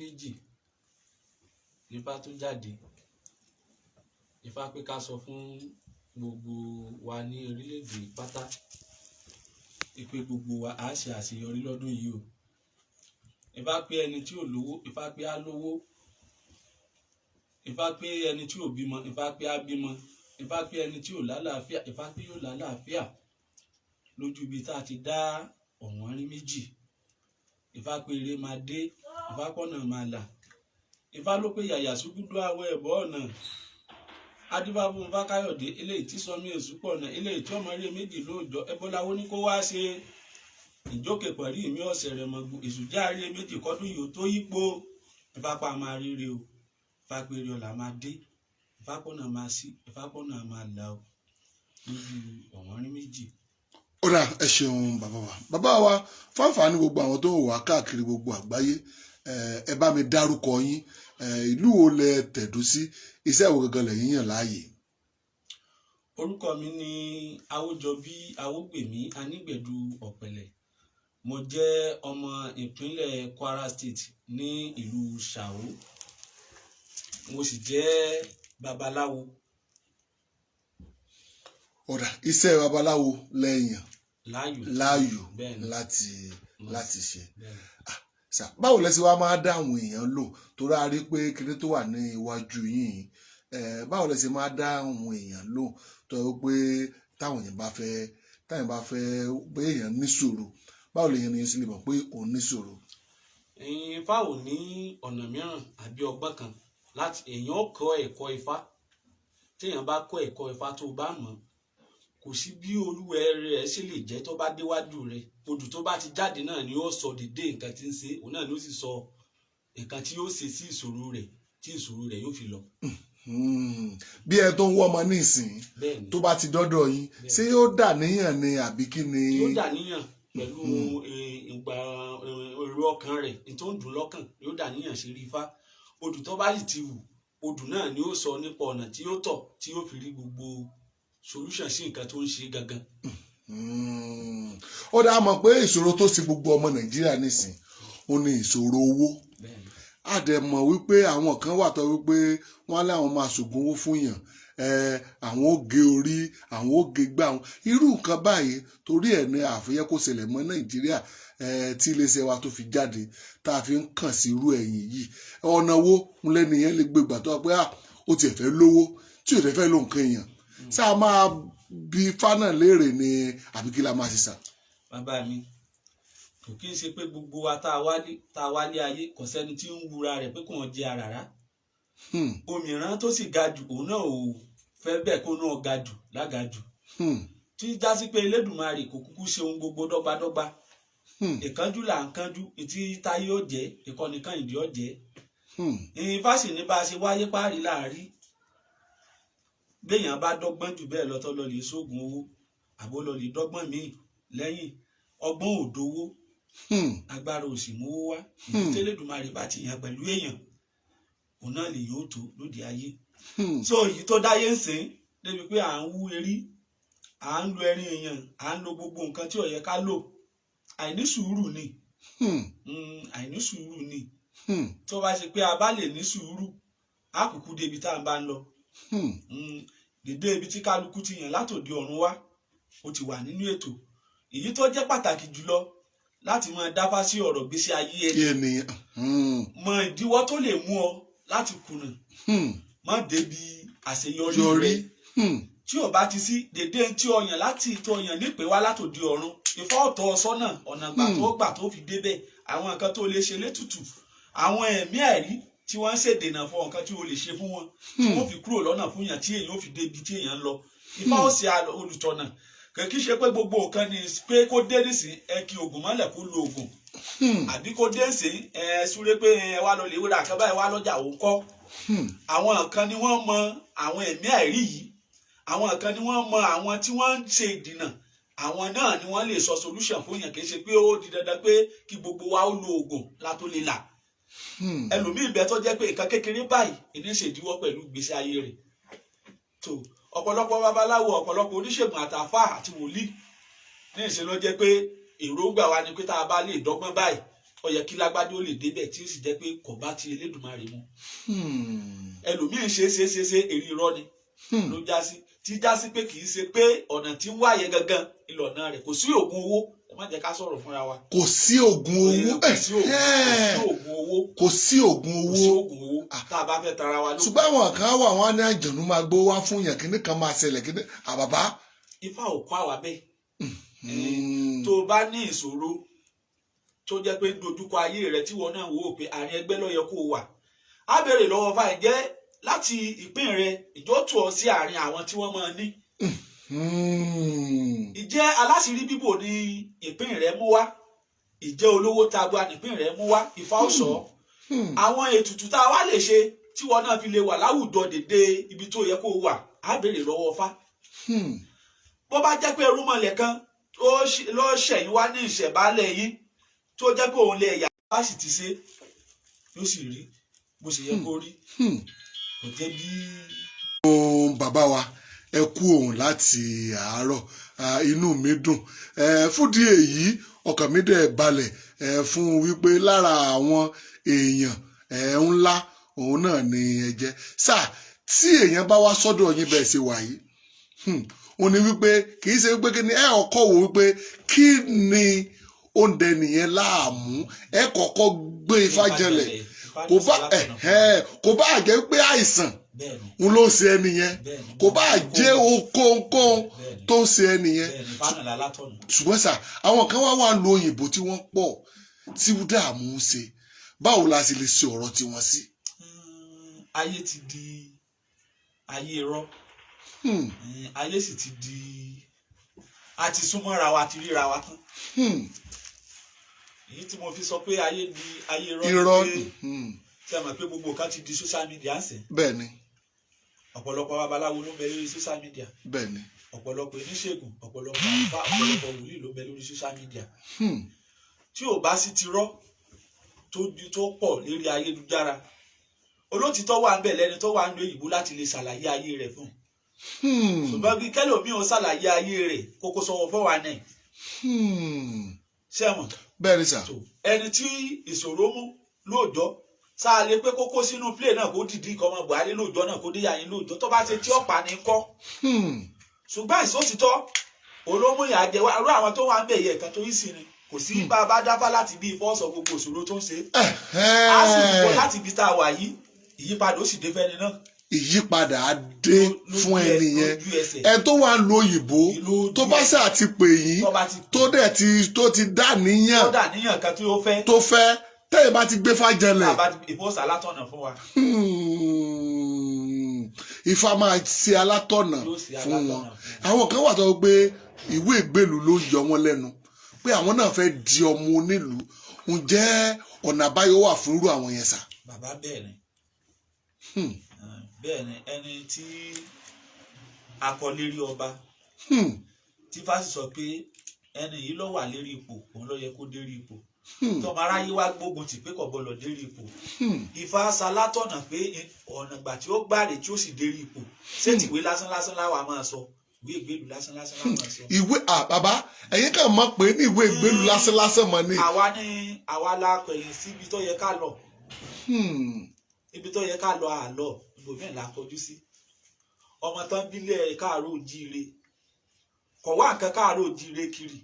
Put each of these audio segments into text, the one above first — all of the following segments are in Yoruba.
méjì nífá tó jáde. Ifá pé ká sọ fún gbogbo wa ní orílẹ̀-èdè pátá pé gbogbo wa á ṣe àṣeyọrí lọ́dún yìí o. Ifá pé ẹni tí ò lówó, Ifá pé á lówó. Ifá pé ẹni tí ò bímọ, Ifá pé á bímọ. Ifá pé ẹni tí ò lálàáfíà, Ifá pé yóò lálàáfíà. Lójú ibi tá a ti dá ọ̀wọ́n rí méjì, Ifá pé eré máa dé, Ifá pọ̀nà máa là. Ifá ló pé yàyà ṣúgúdú awọ ẹ̀bọ ọ̀nà adébábùn Fákáyọ̀dé, eléyìí tí sọmí èṣù pọ̀ náà, eléyìí tí ọmọ eré méjì lóòjọ́ ẹbọláwo ní kó wá ṣe ìjókè pẹ̀lú ìmí ọ̀sẹ̀ rẹ̀ mọ̀gbù èṣù já eré méjì kọ́dún yìí ó tó yípo. Ifá pa máa ríre o, Ifá pé eré ọ̀la máa dé, Ifá pọ̀nà máa sí, Ifá pọ̀nà máa là o lójú ọ̀wọ́n rí méjì. Ó dà, ẹ ṣeun bàbá wa. Bàbá wa, fáǹfààní gbogbo àwọn tó ń wà káàkiri gbogbo àgbáyé, ẹ bá mi dárúkọ yín. Ìlú wo lẹ tẹ̀dó sí? Iṣẹ́ wo gangan lẹ̀yin yàn láàyè? Orúkọ mi ni Awójọbí Awógbèmí Anígbẹ̀dù Ọ̀pẹ̀lẹ̀. Mo jẹ́ ọmọ ìpínlẹ̀ Kwara State ní ìlú Ṣàó. Mo sì jẹ́ babaláwo. Ó dà, iṣẹ́ babaláwo lẹ́yìn láàyò. Láàyò. Bẹ́ẹ̀ni. Láti ṣe. Bẹ́ẹ̀ni. Sà, báwo lẹ ṣe wá máa dá àwọn èèyàn lò? Torí a rí pé kinní tó wà ní iwájú yìí, báwo lẹ ṣe máa dá àwọn èèyàn lò tó yẹ pé táwọn èèyàn bá fẹ́ pé èèyàn níṣòro, báwo lèèyàn ní sí lè mọ̀ pé òun níṣòro? Ifá ò ní ọ̀nà mìíràn àbí ọgbọ́n kan láti èèyàn kọ́ ẹ̀kọ́ Ifá. Téèyàn bá kọ́ ẹ̀kọ́ Ifá, tó bá mọ̀, kò sí bí olúwẹ̀ rẹ̀ ṣe lè jẹ́. Tó bá déwájú rẹ̀, odù tó bá ti jáde náà ni ó sọ dédé nǹkan tí ń ṣe òun náà ni ó sì sọ nǹkan tí yóò ṣe sí ìṣòro rẹ̀ tí ìṣòro rẹ̀ yóò fi lọ. Bí ẹ tó ń wọ́ ọmọ ní ìsìn Bẹ́ẹ̀ ni. tó bá ti dọ́dọ̀ yín, ṣé yóò dà níyàn ni àbí kí ni? Yóò dà níyàn pẹ̀lú ìgbà èrò ọkàn rẹ̀ ní tó ń dùn lọ́kàn, yóò dà níyàn sí rí Ifá. Odù tó bá sì ti wù, odù náà ni ó sọ nípa ọ̀nà tí yóò tọ̀ tí yóò fi rí gbogbo solution sí nǹkan tó ń ṣe gangan. Ó dá mọ̀ pé ìṣòro tó ṣe gbogbo ọmọ Nàìjíríà nísìn ó ní ìṣòro owó. Bẹ́ẹ̀ni. A dẹ̀ mọ̀ wípé àwọn kan wà tó wípé wọ́n láwọn máa ṣògùn owó fún yàn, àwọn ó gé orí, àwọn ó gé gbá, àwọn irú nǹkan báyìí. Torí ẹ̀ ní àfihàn kó ṣẹlẹ̀ mọ́ Nàìjíríà, tí iléeṣẹ́ wa tó fi jáde tá a fi ń kàn sí irú ẹ̀yìn yìí. Ọ̀nà wo ń lẹ́nu yẹn lè gbé gbà tó wà pé ó tiẹ̀ fẹ́ lówó tí ò dẹ̀ fẹ́ lo nǹkan èèyàn, sáà máa bi fánà léèrè ni àbí kí la máa ṣe sà? Bàbá mi, kò kí n ṣe pé gbogbo wa tá a wálé ayé, kò sẹ́ni tí ń wura rẹ̀ pé kò wọ́n jẹ àràrá. Òmíràn tó sì ga jù, òun náà ò fẹ́ bẹ́ẹ̀ kó náà ga jù lága jù, tí já sí pé Elédùmarè kò kúkú ṣe ohun gbogbo dọ́gbadọ́gba. Ìkánjú là ń kánjú, ìtí táyé ó jẹ́ ìkọ́nìkan ìdí ó jẹ́. Ifá sì ní bá a ṣe wáyé páàrí láàrí. Béèyàn bá dọ́gbọ́n jù bẹ́ẹ̀ lọ, tó lọ lè sóògùn owó àbó lọ lè dọ́gbọ́n míì lẹ́yìn ọgbọ́n òdowó, agbára òsì mówó wá. Ìdí tẹ́lẹ̀dùmarè bá ti yàn pẹ̀lú èèyàn, òun náà lè yóò tó lóde ayé. So èyí tó dáyé ń sìn débi pé à ń wú erí, à ń lo ẹrin èèyàn, à ń lo gbogbo nǹkan tí ò yẹ ká lò, àìní sùúrù ni. Àìní sùúrù ni. Tó bá ṣe pé a bá lè ní sùúrù, á kúkú débi tá à ń bá ń lọ. Dédé ibi tí kálukú ti yàn látòdì ọ̀run wá, ó ti wà nínú ètò. Èyí tó jẹ́ pàtàkì jùlọ láti máa dáfá sí ọ̀rọ̀ gbèsè ayé ẹni, ènìyàn. Mọ ìdíwọ́ tó lè mú ọ láti kùnà, má débi àṣeyọrí yọrí rẹ. Tí ò bá ti sí dédé tí o yàn láti tó yàn nípè wá látòdì ọ̀run, Ifá ọ̀tọ̀ sọ́nà ọ̀nà gbà tó gbà tó fi débẹ̀, àwọn nǹkan tó lè ṣe létùtù, àwọn ẹ̀mí àìrí tí wọ́n ń ṣèdènà fún nǹkan tí o lè ṣe fún wọn tí wọ́n fi kúrò lọ́nà fún yàn tí èèyàn ó fi débi tí èèyàn ń lọ. Ifá ó ṣe olùtọ̀nà. Kì í ṣe pé gbogbo nǹkan ni pé kó dé nísìn ẹ kí oògùn mọ́lẹ̀ kó lo oògùn, àbí kó dé nísìn ẹ súré pé ẹ wá lọ lè wúra àkàbà ẹ wá lọ́jà òun kọ́. Àwọn kan ni wọ́n mọ àwọn ẹ̀mí àìrí yìí, àwọn kan ni wọ́n mọ àwọn tí wọ́n ń ṣe ìdìnà, àwọn náà ni wọ́n lè sọ solution fún yàn. Kì í ṣe pé ó di dandan pé kí gbogbo wa ó lo oògùn látó lè là. Ẹlòmíì bẹ tó jẹ́ pé nǹkan kékeré báyìí ìní ṣèdíwọ́ pẹ̀lú ìgbésí ayé rẹ̀. Tó ọ̀pọ̀lọpọ̀ babaláwo, ọ̀pọ̀lọpọ̀ oníṣègùn àtàfà àti wòlíì ní ìṣe ló jẹ́ pé èròǹgbà wa ni pé tá a bá lè dọ́gbọ́n báyìí, Ó yẹ kí lágbájá ó lè débẹ̀, tí ó sì jẹ́ pé kò bá ti Elédùmarè mu. Ẹlòmíín ṣe ṣe ṣe ṣe, èrè irọ́ ni ló já sí, tí já sí pé kì í ṣe pé ọ̀nà tí ń wáyé gangan ìlọ̀nà rẹ̀. Kò sí oògùn owó, ẹ má jẹ́ ká sọ̀rọ̀ fúnra wa. Kò sí oògùn owó. Kò sí oògùn, kò sí oògùn owó. Kò sí oògùn Kò sí owó. oògùn owó tá a bá fẹ́ tara wa lókun. Ṣùgbọ́n àwọn kan wà, wọ́n á ní àjọ̀nú máa gbó wá fún yàn, kíní kan máa ṣẹlẹ̀, kíní àbàbá. Ifá ò kọ́ àwa bẹ́ẹ̀. Tó o bá ní ìṣòro tó jẹ́ pé dojúkọ ayé rẹ, tí wọn náà wò ó pé àárín ẹgbẹ́ ló yẹ kó o wà, á béèrè lọ́wọ́ Ifá, ǹjẹ́ láti ìpín rẹ ìjọ tù ọ sí àárín àwọn tí wọ́n máa ní? Ìjẹ́ aláṣìírí bíbò ní ìpín rẹ mú wá? Ìjẹ́ olówó tabua nípín rẹ mú wá? Ifá ó sọ. Àwọn ètùtù tá a wá lè ṣe tí wọn náà fi lè wà láwùjọ dédé ibi tó yẹ kó o wà, á béèrè lọ́wọ́ Ifá. Bó bá jẹ́ pé irúnmọlẹ̀ kan ló ṣẹ̀yìn wá ní ìṣẹ̀bálẹ̀ yín, tó jẹ́ pé òun lè yà bá sì ti ṣe, yóò sì rí bó ṣe yẹ kó rí. Kò jẹ́ bí. Ohun bàbá wa, ẹ kú òun láti àárọ̀. Ah, inú mi dùn fúdí èyí, ọkàn mi dẹ̀ balẹ̀ fún wípé lára àwọn èèyàn ńlá òun náà ni ẹ jẹ́ sáà. Tí èèyàn bá wá sọ́dọ̀ yín bẹ́ẹ̀ ṣe wà yìí, ó ní wípé kì í ṣe wípé kí ni ẹ ọkọ wò wípé kí ni oúnjẹ nìyẹn láàmú, ẹ kọ́kọ́ gbé Ifá jẹlẹ̀, kò bá kò bá jẹ́ pé àìsàn ń ló ń ṣe ẹni yẹn, kò bá jẹ́ ohunkóhun tó ń ṣe ẹni yẹn. Ṣùgbọ́n sà, àwọn kan wá wà lo òyìnbó tí wọ́n pọ̀ tí dààmú ń ṣe, báwo la sì lè ṣe ọ̀rọ̀ tiwọn sí? Ayé ti di ayé irọ́. Ayé sì ti di a ti súnmọ́ra wa, ti ríra wa tán. Èyí tí mo fi sọ pé ayé di ayé irọ́ Irọ́. ni pé, ṣe mọ̀ pé gbogbo nǹkan ti di social media ń sìn? Bẹ́ẹ̀ ni. Ọ̀pọ̀lọpọ̀ babaláwo ló ń bẹ lórí social media. Bẹ́ẹ̀ ni. Ọ̀pọ̀lọpọ̀ oníṣègùn, ọ̀pọ̀lọpọ̀ àlùfáà, ọ̀pọ̀lọpọ̀ wòlíì ló ń bẹ lórí social media. Tí ò bá sí ti rọ́ tó pọ̀ lérí ayélujára, olótìtọ́ wà ń bẹ̀ lẹ́ni tó wà ń lo òyìnbó láti lè ṣàlàyé ayé rẹ̀ fún un. Ṣùgbọ́n bí kẹ́lòmíì ó ṣàlàyé ayé rẹ̀ kókó sọ̀wọ́ fọ́ wa náà sẹ́wọ̀n. Bẹ́ẹ̀ ni sà. So ẹni tí ìṣòro mú lóòjọ́, sáà lè pé kókó sínú plane náà kó dìdí ikọ̀ ọmọ Buhari lóòjọ́ náà kó déyà yín lóòjọ́ tó bá ṣe tí ọ̀pá ní kọ́. Ṣùgbọ́n ìsòtítọ́ olómúyà jẹ wá irú àwọn tó wà ń bẹ̀ yẹ nǹkan tó yí sí ni kò sí bá a bá dáfá láti bí ifọ́ sọ gbogbo ìṣòro tó ń ṣe, á sì wọ láti ibi tá a wà yìí, ìyípadà ó sì dé fẹ́ni náà. Ìyípadà á dé fún ẹni yẹn. Lójú ẹsẹ̀. Ẹ tó wà ń lo òyìnbó Lójú tó bá ẹsẹ̀. ṣáà ti pè yín, tó bá ti tó dẹ̀ ti tó ti dá níyàn tó dà níyàn kan tí ó fẹ́, tó fẹ́, tẹ́yìn bá ti gbé fájẹlẹ̀, tá a bá ti ìfọ́sà látọ̀nà fún wa. Ifá máa ṣe alátọ̀nà Yóò ṣe fún wọn. alátọ̀nà fún wọn. Àwọn kan wà tó pé ìwé ìgbélú ló ń yọ wọn lẹ́nu, pé àwọn náà fẹ́ di ọmọ onílùú. Ǹjẹ́ ọ̀nà àbáyọ wà fún irú àwọn yẹn sà? Bàbá, bẹ́ẹ̀ ni. Bẹ́ẹ̀ ni, ẹni tí akọ lérí ọba, tí fásitì sọ pé ẹni yìí ló wà lérí ipò, òun ló yẹ kó dérí ipò, tọmọ aráyé wá gbógun tì pé kò gbọdọ̀ dérí ipò, Ifá ṣalátọ̀nà pé ọ̀nà ìgbà tí ó gbàrè tí ó sì dérí ipò. Ṣé tìwé lásán lásán láwa máa sọ? Ìwé ìgbélú lásán lásán láwa máa sọ? Ìwé, ah, bàbá, ẹ̀yin kàn mọ̀ pé ní ìwé ìgbélú lásán lásán mọ̀ ni. Àwa ní àwa la pẹ̀yìn síbi tó yẹ ká lọ. Ibi tó yẹ ká lọ àlọ, ibòmíì la kọjú sí. Ọmọ tán bílẹ̀ káàárọ̀ òjíire kọ̀ wá nǹkan káàárọ̀ òjíire kiri,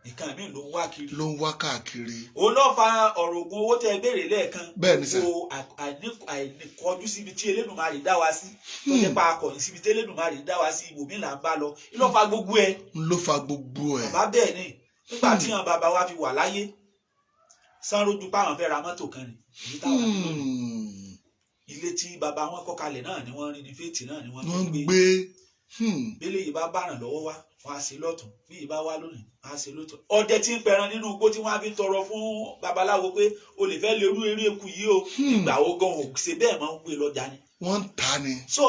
nǹkan míì ló ń wá kiri. Ló ń wá káàkiri. Òun ló fa ọ̀rọ̀ ògùn owó tẹ́ ẹ béèrè lẹ́ẹ̀kan. Bẹ́ẹ̀ ni sà. Gbogbo àìníkọjú síbi tí Elédùmarè dá wa sí, tó jẹ́ pa akọ̀yìn síbi tí Elédùmarè dá wa sí, ibòmíì là ń bá lọ, ló fa gbogbo ẹ̀. Ló fa gbogbo ẹ̀. Bàbá, bẹ́ẹ̀ ni. Nígbà tí àwọn bàbá wa fi wà láyé, sanrojú páwọn fẹ́ ra mọ́tò kan ni èyí táwọn ní lónìí. Ilé tí bàbá wọn kọ́ kalẹ̀ náà ni wọ́n rí ní fèètì náà ni wọ́n Wọ́n fi gbé. gbé. Bẹ́lẹ̀ yìí bá bàràn lọ́wọ́ wá, wọ́n á ṣe lọ́tún, bí yìí bá wá lónìí, wọ́n á ṣe lọ́tún. Ọdẹ tí ń pẹran nínú igbó tí wọ́n á fi ń tọrọ fún babaláwo pé o lè fẹ́ lerú eré eku yìí o, ìgbà wo gan ò ṣe bẹ́ẹ̀ máa ń gbé lọ́jà ni. Wọ́n ń ta ni. So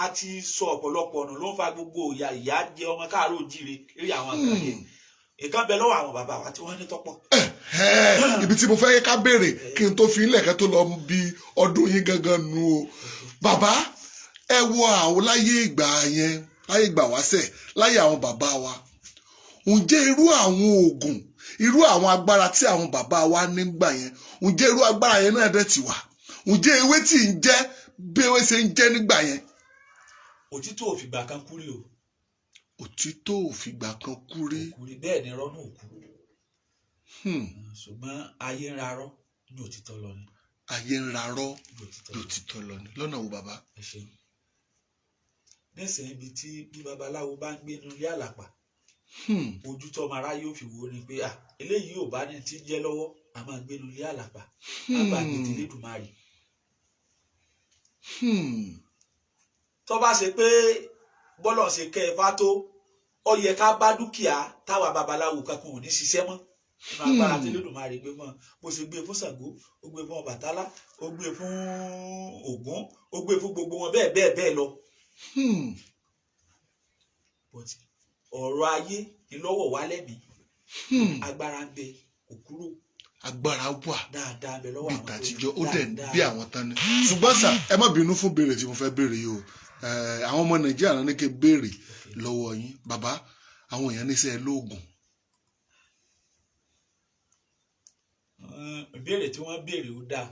a ti sọ ọ̀pọ̀lọpọ̀ ọ̀nà ló ń fa gbogbo ìyà ìyà jẹ ọmọ káàárọ̀ òjíire lórí àwọn nǹkan yẹn. Ìkan bẹ lọ́wọ́ àwọn bàbá wa tí wọ́n ní tọ́pọ̀. Ẹ́ẹ̀, ibi tí mo fẹ́ ká béèrè kí n tó fi ilẹ̀ kẹ́ tó lọ bí ọdún yín gangan nu o, bàbá, ẹ wo àwọn láyé ìgbà yẹn, láyé ìgbà wáṣẹ̀, láyé àwọn bàbá wa, ǹjẹ́ irú àwọn oògùn Irú àwọn agbára tí àwọn bàbá wa nígbà yẹn, ǹjẹ́ irú agbára yẹn náà dẹ̀ ti wà? Ǹjẹ́ ewé tí ń jẹ́ bí ewé ṣe ń jẹ́ nígbà yẹn? Òtítọ́ ò fìgbà kan kú rí o. Òtítọ́ ò fìgbà kan kú rí. Kú rí, bẹ́ẹ̀ ni irọ́ náà ò kú. Ṣùgbọ́n ayé ń rarọ́ ní òtítọ́ lọ ni. Ayé ń rarọ́ ní òtítọ́ lọ. Lòtítọ́ lọ ni. Lọ́nà wo, bàbá? Ẹ ṣeun. Nísìnyí, ibi tí bí babaláwo bá ń gbé inú ilé àlàpà, ojú tọmọ aráyé ò fi wò ó ni pé, à, eléyìí ò bá ní tí ń jẹ́ lọ́wọ́, a máa gbé inú ilé àlàpà, á gbàgbé ti Lédùmarè. Tó bá ṣe pé bọ́lọ̀ ṣe kẹ́ ẹ fá tó, ó yẹ ká bá dúkìá táwa babaláwo kankan ò ní ṣiṣẹ́ mọ́ nínú agbára tí Lédùmarè gbé mọ́. Bó ṣe gbé fún Ṣàngó, ó gbé fún Ọbàtálá, ó gbé fún Ògún, ó gbé fún gbogbo wọn, bẹ́ẹ̀ bẹ́ẹ̀ bẹ́ẹ̀ lọ. But ọ̀rọ̀ ayé ìlọ́wọ̀ wá lẹ́mìí. Agbára ń bẹ, kò kúrò. Agbára wà. Dáadáa ń bẹ lọ́wọ́ Bí àwọn tó tàtijọ́ ó dẹ̀ dáadáa. Bí àwọn tán ni. Ṣùgbọ́n sà, ẹ má bínú fún béèrè tí mo fẹ́ béèrè yìí o. Àwọn ọmọ Nàìjíríà náà ní kí n béèrè lọ́wọ́ yín, bàbá. Àwọn èèyàn níṣẹ́ lóògùn. Ìbéèrè tí wọ́n béèrè ó dáa,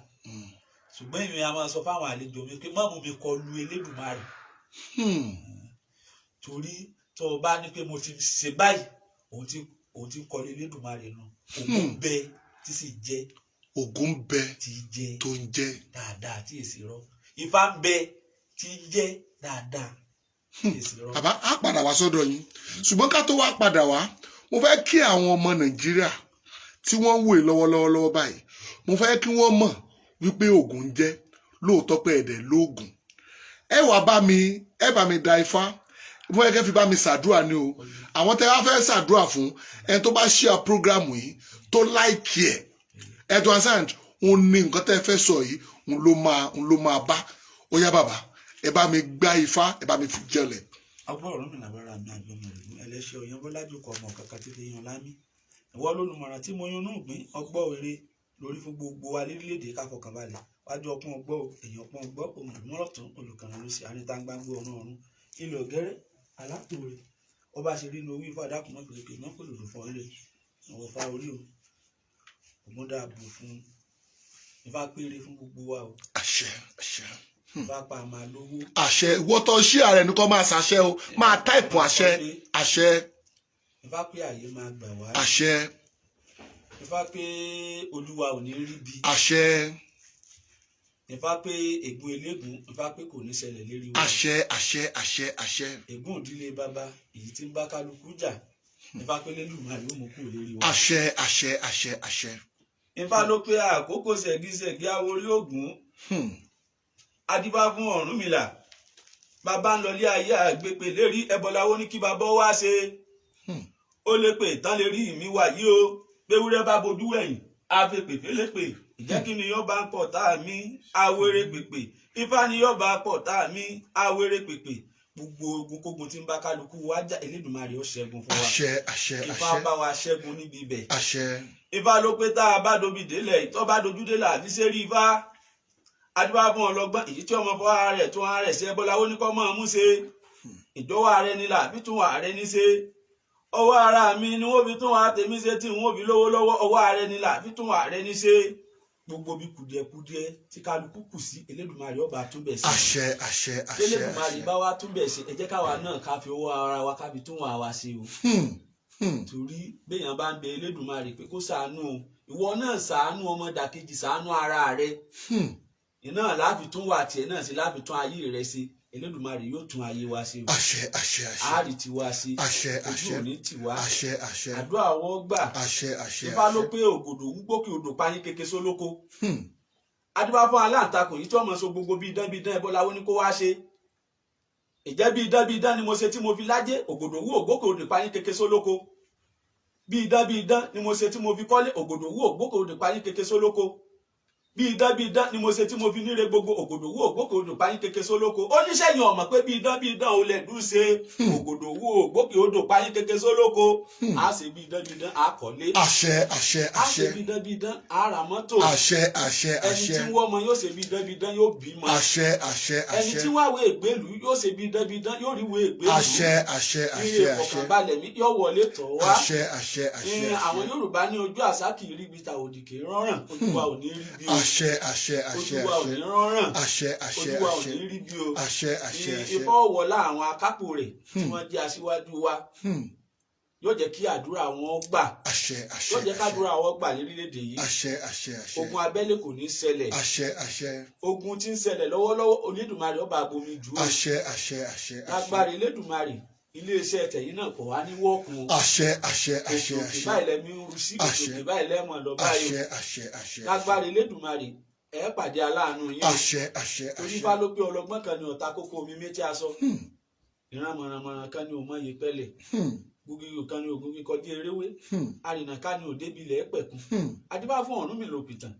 ṣùgbọ́n èmi a máa sọ fáwọn àlejò mi pé má mú mi kọlu Elédùmarè, torí tó o bá ní pé mo ti ṣe báyìí, òun ti kọlu Elédùmarè nù. Òun bẹ tí sì jẹ. Ògùn bẹ. Tí jẹ. Tó ń jẹ́. Dáadáa, tí èsì rọ. Ifá ń bẹ tí ń jẹ dáadáa, tí èsì rọ. Bàbá, á padà wá sọ́dọ̀ yín, ṣùgbọ́n ká tó wá padà wá, mo fẹ́ kí àwọn ọmọ Nàìjíríà tí wọ́n ń wò lọ́wọ́lọ́wọ́ lọ́wọ́ báyìí, mo fẹ́ kí wọ́n mọ̀ wípé Ògùn ń jẹ́ lóòótọ́, pé ẹ̀dẹ̀ lóògùn. Ẹ wá bá mi, ẹ bá mi da Ifá. Mo fẹ́ kẹ́ fi bá mi ṣàdúrà ni o. Àwọn tẹ́ wá fẹ́ ṣàdúrà fún, ẹni tó bá share program yìí, tó like ẹ̀, ẹ tó understand, òun ní nǹkan tẹ́ fẹ́ sọ yìí, òun ló máa bá. Ó yá bàbá, ẹ bá mi gbá Ifá, ẹ bá mi fi jẹlẹ̀. Ọgbọ́n ọ̀rọ̀ mi làbára mi àgbọ̀mọ̀ rẹ̀ ẹlẹ́ṣẹ̀ ọ̀yàn bọ́lájú kọ ọmọ kankan títí yan lámì. Ìwọ lólùmọ̀ràn tí mo yan náà gbìn ọgbọ́ òre lórí fún gbogbo wa lérílẹ̀‐èdè. Káfọkànbalẹ̀ wájú ọpọ́n ọgbọ́, èèyàn ọpọ́n ọgbọ́, olùmọ̀lọ́tún olùkànnà ló sì àríntàgbàgbọ́ ọ̀run ọ̀run ilẹ̀ ọ̀gẹ́rẹ́ alátòrè ọba ṣe rí ní owó ifá adákùnmọ́ pèlèpè mọ́ pèlòdò fún ọ̀rẹ́ ọ̀wọ̀ fa orí o. Ògúndàbò fún Ifá péré fún gbogbo wa o. Àṣẹ, àṣẹ. Ifá pa máa lówó. Àṣẹ. Wọ́tọ̀ ṣí ààrẹ ní kò máa ṣàṣẹ o, máa type àṣẹ, àṣẹ. Ifá pé àyè máa gbà wá. Àṣẹ. Ifá pé olúwa ò ní rí bí. Àṣẹ. Ifá pé ègún elégún, Ifá pé kò ní ṣẹlẹ̀ lérí wa. Àṣẹ, àṣẹ, àṣẹ, àṣẹ. Ègún ìdílé bàbá èyí tí ń bá kálukú jà, Ifá pé lélùmarè ó mú kúrò lérí wa. Àṣẹ, àṣẹ, àṣẹ, àṣẹ. Ifá ló pé àkókò ṣẹ̀gíṣẹ̀gí aworí ògún. Adífá fún Ọ̀rúnmìlà, bàbá ń lọlé ayé, àgbèpè lérí ẹbọláwó ní kí bàbá wá ṣe. Ó lè pè tán lè rí mi wà yìí o, gbéwúrẹ́ bá bojú wẹ̀yìn àfepè félépè. Ìjẹ́ kí ni yóò bá ń pọ̀ tá a mi awéré pèpè? Ifá ni yóò bá pọ̀ tá a mi awéré pèpè. Gbogbo ogun kógun tí ń bá kálukú wá jà, Elédùmarè ó ṣẹ́gun fún wa. Àṣẹ, àṣẹ. Ifá Àṣẹ. bá wa ṣẹ́gun níbi ibẹ̀. Àṣẹ. Ifá ló pé tá a bá dobi délẹ̀, tó bá dojú délẹ̀ àfi ṣe rí. Ifá adúbá fún ọlọ́gbọ́n èyí tí ọmọ fọ́ ara rẹ̀ tún ara rẹ̀ ṣe bọ́láwó ní kọ́ mọ́ ọ́n mú ṣe ìjọwọ́ ààrẹ ní là fi tún ààrẹ ní ṣe. Ọwọ́ ara mi ni wọ́n fi tún wa tèmi ṣe tí wọ́n fi lówó lọ́wọ́. Ọwọ́ ààrẹ ní là fi tún ààrẹ ní ṣe. Gbogbo bí kùdìẹ̀kudiẹ tí kálukú kù sí, Elédùmarè ọba túnbẹ̀ sí. Àṣẹ, àṣẹ, àṣẹ. Elédùmarè Àṣẹ. bá wa túnbẹ̀ ṣe. Ẹ jẹ́ káwa náà ká fi ọwọ́ ara wa ká fi tún wa ṣe o. Torí béèyàn bá ń bẹ Elédùmarè pé kó ṣàánú o, ìwọ náà ṣàánú ọmọdàkejì, ṣàánú ara rẹ. Iná láàfi tún wà tiẹ̀ náà sí, láàfi tún ayé rẹ ṣe. Elédùmarè yóò tún ayé wa ṣe o. Àṣẹ, àṣẹ, àṣẹ. Àárí tiwa ṣe. Àṣẹ. Ojú Àṣẹ. òní tiwa. Àṣẹ, àṣẹ. Àdúrà wọ́n gbà. Àṣẹ, àṣẹ. Ifá ló Àṣẹ. pé ògòdò ń gbókè odò payín keke sólóko. Adúbá fún aláǹtakùn yìí tí wọ́n mọ̀ so gbogbo bí idán bí idán ẹbọláwó ní kó wá ṣe. Ìjẹ́ bí idán bí idán ni mo ṣe tí mo fi lájé? Ògòdò wú ògbókè odò payín keke sólóko. Bí idán bí idán ni mo ṣe tí mo fi kọ́lé? Ògòdò wú ògbókè odò payín keke sólóko. Bí idán bí idán ni mo ṣe tí mo fi níre gbogbo ògòdòwú ògbókè odò páyín kéke sólóko. Ó ní sẹ́yìn ọ̀mọ̀ pé bí idán bí idán olè dùn ṣe ògòdòwú ògbókè odò páyín kéke sólóko. Á ṣe bí idán bí idán, á kọ́lé. Àṣẹ, àṣẹ. Á ṣe Àṣẹ. bí idán bí idán, á ra mọ́tò. Àṣẹ, àṣẹ. Ẹni Àṣẹ. tí ń wọ́ ọmọ yóò ṣe bí idán bí idán, yóò bímọ. Àṣẹ, àṣẹ. Ẹni Àṣẹ. tí wọ́n àwọ̀ ègbélú yóò ṣe bí idán bí idán, yóò rí ìwé ègbélú. Àṣẹ, àṣẹ. Ire Àṣẹ, àṣẹ. ìfọ̀kànbalẹ̀ mi yóò wọlé tọ̀ wá. Àṣẹ, àṣẹ, àṣẹ. Ní àwọn Àṣẹ. Yorùbá ní ojú àṣà kì í rí ibi tàwòdì kì í rọrùn. Ojú wa ò ní rí bí o. Àṣẹ, àṣẹ, àṣẹ. Ojú wa ò Àṣẹ. ní rọrùn. Àṣẹ, àṣẹ. Ojú wa ò Àṣẹ. ní rí bí o. Àṣẹ, àṣẹ. Ní Àṣẹ. ìfọwọ́wọlá àwọn akápò rẹ̀ tí wọ́n jẹ́ aṣíwájú wa yóò jẹ́ kí àdúrà wọn gbà. Àṣẹ, àṣẹ. Yóò jẹ́ Àṣẹ. kádúrà wọn gbà lórílẹ̀‐èdè yìí. Àṣẹ, àṣẹ, àṣẹ. Ogun abẹ́lé kò ní ṣẹlẹ̀. Àṣẹ, àṣẹ. Ogun tí ń ṣẹlẹ̀ lọ́wọ́lọ́wọ́, Olódùmarè ọba abomi jù ú. Àṣẹ, àṣẹ, àṣẹ, àṣẹ. Lágbára Elédùmarè, iléeṣẹ́ tẹ̀yìn náà kò wá ní wọ́ọ̀kùn o. Àṣẹ, àṣẹ, àṣẹ. Òkè òkè Àṣẹ. báyìí lẹ́mí ń ru sí, òkè Àṣẹ. òkè báyìí lẹ́mọ̀ lọ báyìí o. Àṣẹ, àṣẹ, àṣẹ. Lágbára Elédùmarè, ẹ pàdé aláàánú yín o. Àṣẹ, àṣẹ. Torí Àṣẹ. bá ló pé ọlọ́gbọ́n kan ní ọ̀tá kókó omi méjì aṣọ, ìran mọ̀rànmọ̀ràn kan ní òmọ yìí pẹ́lẹ̀, gbogbo kan ní ogun kíkọjú eréwé, àrìnà ká ní òdébílẹ̀ ẹ̀pẹ̀kun. Adíbá fún Ọ̀rúnmìlà òpìtàn,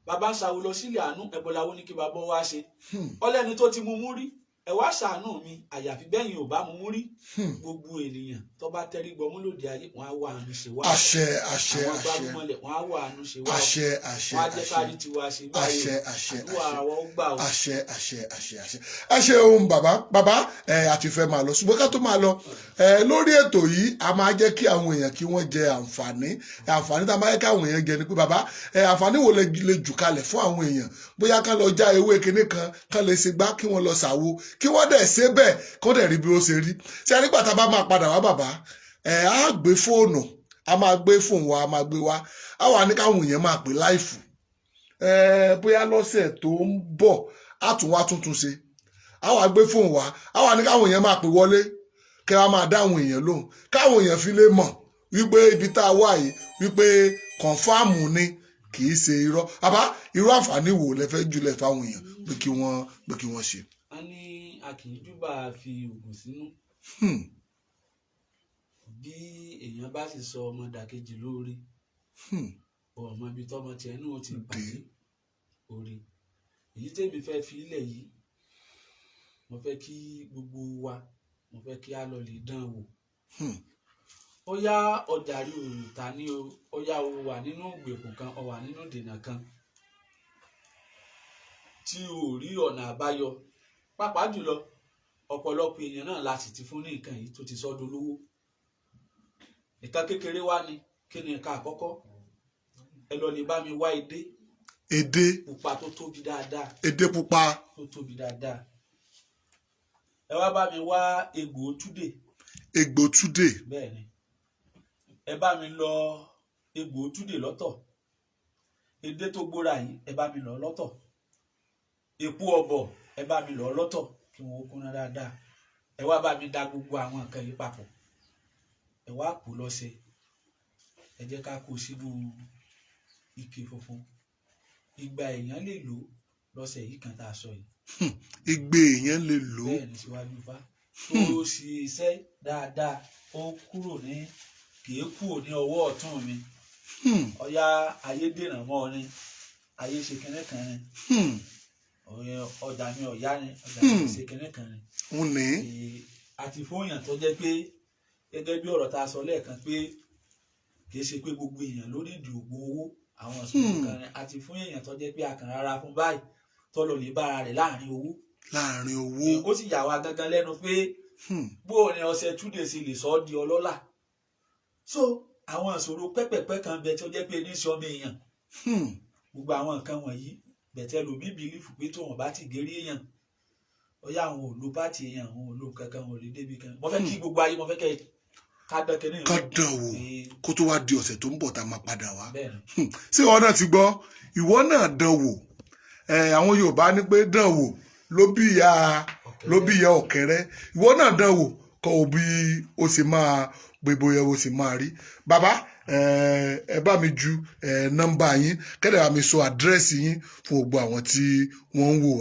bàbá ń sawo lọ sílẹ̀ àánú, ẹ̀bọ̀láwo ní kí bàbá wá ṣe. Ọlẹ́ni tó ti mú mú rí, ẹ wá ṣàánú mi, àyàfi bẹ́yìn ò bá mú mú rí. Gbogbo ènìyàn tó bá tẹ́rí gbọmú lòdì ayé, wọn á wá àánú ṣe wá. Àṣẹ, àṣẹ. Àwọn Àṣẹ. gbárùmọ̀lẹ̀, wọn á wá àánú ṣe wá. Àṣẹ, àṣẹ. Wọn á jẹ́ Àṣẹ. kárí tiwa ṣe báyìí. Àṣẹ, àṣẹ. Àdúrà Àṣẹ. wa ó gbà o. Àṣẹ, àṣẹ, àṣẹ, àṣẹ. Ẹ ṣeun bàbá, bàbá. Ẹ àti fẹ́ máa lọ, ṣùgbọ́n ká tó máa lọ, ẹ lórí ètò yìí, a máa jẹ́ kí àwọn èèyàn kí wọ́n jẹ àǹfààní. Àǹfààní tá a máa jẹ́ kí àwọn èèyàn jẹ ni pé, bàbá, ẹ àǹfààní wo lè jù kalẹ̀ fún àwọn èèyàn? Bóyá kán lọ já ewé kinní kan, kán lè ṣe gbá, kí wọ́n lọ ṣàwo, kí wọ́n dẹ̀ ṣe bẹ́ẹ̀, kí wọ́n dẹ̀ rí bí ó ṣe rí. Ṣé nígbà tá a bá máa padà wá, bàbá, ẹ á gbé fóònù, a máa gbé fóònù wa, a máa gbé wá, á wà ní káwọn èèyàn máa pè live. Ẹ bóyá lọ́sẹ̀ tó ń bọ̀, á tún wá tuntun ṣe, á wà gbé fóònù wá, á wà ní káwọn èèyàn máa pè wọlé, kẹ́ wá máa dá àwọn èèyàn lóhùn, káwọn èèyàn fi lè mọ̀ wípé ibi tá a wà yìí, wípé confirm ni, kì í ṣe irọ́. Àbá irú àǹfààní wo lẹ fẹ́ jùlẹ̀ fáwọn èèyàn pé kí wọ́n ṣe? A ní a kì í júbà fi oògùn sínú. Bí èèyàn bá sì sọ ọmọ dàkejì lórí, ọmọ ibi tọmọ tiẹ̀ náà ó ti pàdé orí. Èyí tèmi fẹ́ fi ilẹ̀ yìí, mo fẹ́ kí gbogbo wa, mo fẹ́ kí a lọ lè dán wò. Ó yá, ọjà rí òòtà ní o, ó yá, o wà nínú ìgbèkùn kan, o wà nínú ìdènà kan tí o ò rí ọ̀nà àbáyọ. Pàápàá jùlọ, ọ̀pọ̀lọpọ̀ èèyàn náà la sì ti fún ní nǹkan yìí tó ti sọ́dọ̀ olówó. Nǹkan kékeré wá ni. Kí ni nǹkan àkọ́kọ́? Ẹ lọ lè bá mi wá edé Edé pupa tó tóbi dáadáa. Edé pupa. Tó tóbi dáadáa. Ẹ wá bá mi wá egbò túdè. Egbò túdè. Bẹ́ẹ̀ ni, ẹ bá mi lọ egbò túdè lọ́tọ̀, edé tó gbóra yìí, ẹ bá mi lọ lọ́tọ̀, èpo ọ̀bọ̀, ẹ bá mi lọ lọ́tọ̀, kí wọn ó kúnná dáadáa. Ẹ wá bá mi da gbogbo àwọn nǹkan yìí papọ̀, ẹ wá pò lọ́sẹ̀, ẹ jẹ́ ká kó sínú ike funfun. Ìgbà èèyàn lè lò lọ́sẹ̀ yìí kan tá a sọ yìí. Igbe èèyàn lè lò ó. Bẹ́ẹ̀ ni, síwájú fa tó ṣiṣẹ́ dáadáa, ó kúrò ní, kì í kúrò ní ọwọ́ ọ̀tún mi. Ọ̀yá, ayé dènà mọ́ ọ ni, ayé ṣe kinní kan ni, ọjà mi ọ̀yá ni, ọjà mi ṣe kinní kan ni. Ń ní. Àti fóyàn tó jẹ́ pé gẹ́gẹ́ bí ọ̀rọ̀ tá a sọ lẹ́ẹ̀kan pé kì í ṣe pé gbogbo èèyàn ló ní ìdí ògùn owó, àwọn ìṣòro kan ni. Àti fún èèyàn tó jẹ́ pé a kàn rárá fún báyìí, tó lọ lè bára rẹ̀ láàrin owó. Láàrin owó. Ó sì yà wá gangan lẹ́nu pé bó o ní ọṣẹ túnde sì lè sọ ọ́ di ọlọ́lá. So àwọn ìṣòro pẹ́pẹ̀pẹ́ kan bẹ tó jẹ́ pé ní sọmọ èèyàn, gbogbo àwọn nǹkan wọ̀nyí bẹ̀tẹ̀ lómi believe pé tóun bá ti gérí èèyàn, ọyá, àwọn ò lo pàtì èèyàn, àwọn ò lo kankan, wọn ò lè débi kan. Mo fẹ́ kí gbogbo ayé, mo fẹ́ kẹ́ ká dán kínní. Ká dán wò kó tó wá di ọ̀sẹ̀ tó ń bọ̀ tá a máa padà wá. Bẹ́ẹ̀ ni. Ṣé ìwọ náà ti gbọ́? Ìwọ náà dán wò. Ẹ àwọn Yorùbá ní pé dán wò ló bí ìyá ọ̀kẹ́rẹ́. Ìwọ náà dán wò, kọ́ ọ bí ó sì máa gbé, bóyá ó sì máa rí. Bàbá, ẹ bá mi ju nọ́mbà yín, kẹ́dẹ̀ bá mi sọ àdírẹ́sì yín fún gbogbo àwọn tí wọ́n ń wò wá.